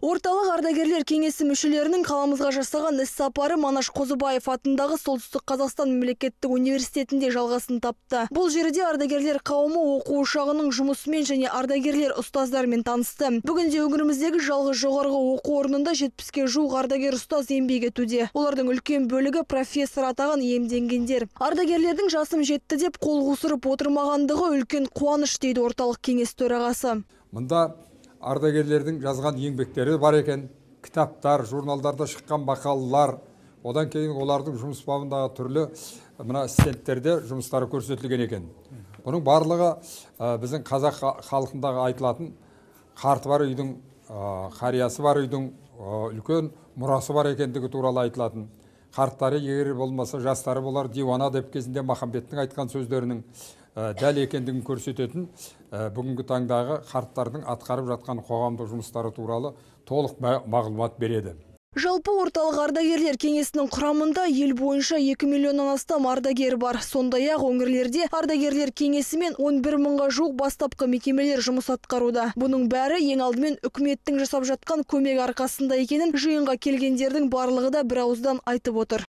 Орталық ардагерлер кеңесі мүшелерінің қаламызға жасаған іс-сапары Манаш Қозыбаев атындағы Солтүстік Қазақстан мемлекеттік университетінде жалғасын тапты. Бұл жерде ардагерлер қауымы оқу ошағының жұмысымен және ардагерлер ұстаздармен танысты. Бүгінде өңіріміздегі жалғыз жоғарғы оқу орнында 70-ке жуық ардагер ұстаз еңбек етуде. Олардың үлкен бөлігі профессор атағын иемденгендер. Ардагерлердің жасым жетті деп қол қусырып отырмағандығы үлкен қуаныш, дейді орталық кеңес төрағасы. Мұнда ардагерлердің жазған еңбектері бар екен, кітаптар, журналдарда шыққан мақалалар, одан кейін олардың жұмыс бабындағы түрлі мына стендтерде жұмыстары көрсетілген екен. Бұның барлығы біздің қазақ халқындағы айтылатын қарты бар үйдің, қариясы бар үйдің үлкен мұрасы бар екендігі туралы айтылатын. Қарттары егер болмаса жастары болар диуана деп кезінде Махамбеттің айтқан сөздерінің дәл екендігін көрсететін бүгінгі таңдағы қарттардың атқарып жатқан қоғамдық жұмыстары туралы толық мағлұмат береді. Жалпы орталық ардагерлер кеңесінің құрамында ел бойынша 2 миллионнан астам ардагер бар. Сондай-ақ өңірлерде ардагерлер кеңесі мен 11 мыңға жуық бастапқы мекемелер жұмыс атқаруда. Бұның бәрі ең алдымен үкіметтің жасап жатқан көмек арқасында екенін жиынға келгендердің барлығы да бір ауыздан айтып отыр.